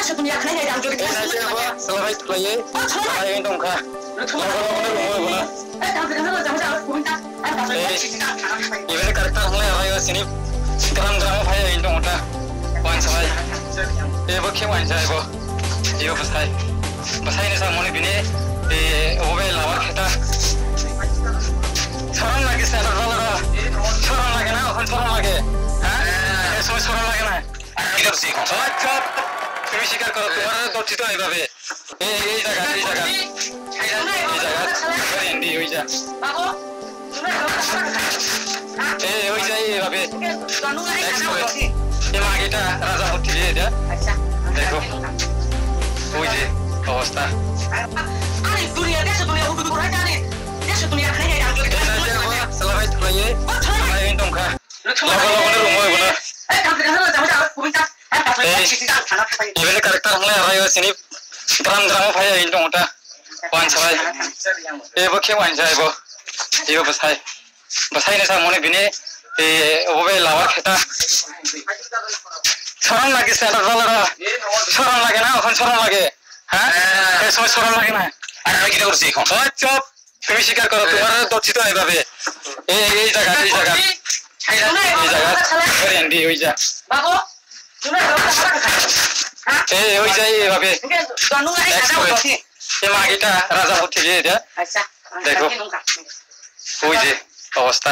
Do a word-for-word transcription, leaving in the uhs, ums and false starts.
Chwla bai thwlaiwi. Logo logo no rwngwi bono. Ei, ibini character hwnlai aro sini gram gram o phai tongo ta. Wansa bai. Ebo khe wansa ebo. Ebo bwsai. Bwsai ni samoni bini, eh, obo bai labar kheta. Sorom lagi sa, sorom lagi na, sorom lagi. Ha? Eh, sorom lagi na. Kita sih. Chop, chop. তুমি স্বীকার করো, তোমার দর্শিত এইভাবে। এই, এই জায়গা, এই জায়গা। এই জায়গা। এই জায়গা। এই জায়গা। এই, ওই যে, এইভাবে। Next করে। এই মাগিটা রাজা ভর্তি দিয়ে এটা। দেখো। ওই যে অবস্থা। আরে দুনিয়া, দেশে দুনিয়া, হুদু করে জানে। দেশে দুনিয়া, খাই, খাই, খাই। এই যে, সালা ভাই, তুই। সালা ভাই, এই টঙ্কা। Logo logo no rwngwi bono. Ei, ibini character hwnlai aro sini gram gram o phai tongo ta. Wansa bai. Ebo khe wansa ebo. Ebo bwsai. Bwsai ni samoni bini, eh, obo bai labar kheta. Sorom lagi sa, sorom lagi na, sorom lagi. Ha? Eh, sorom lagi na. Chop, chop. তুমি স্বীকার করো, তোমার দর্শিত এইভাবে। এই, এই জায়গা, এই জায়গা। এই জায়গা। এই জায়গা। এই জায়গা। এই, ওই যে এইভাবে। Next করে। এই মাগিটা রাজা ভর্তি দিয়ে এটা। দেখো। ওই যে অবস্থা।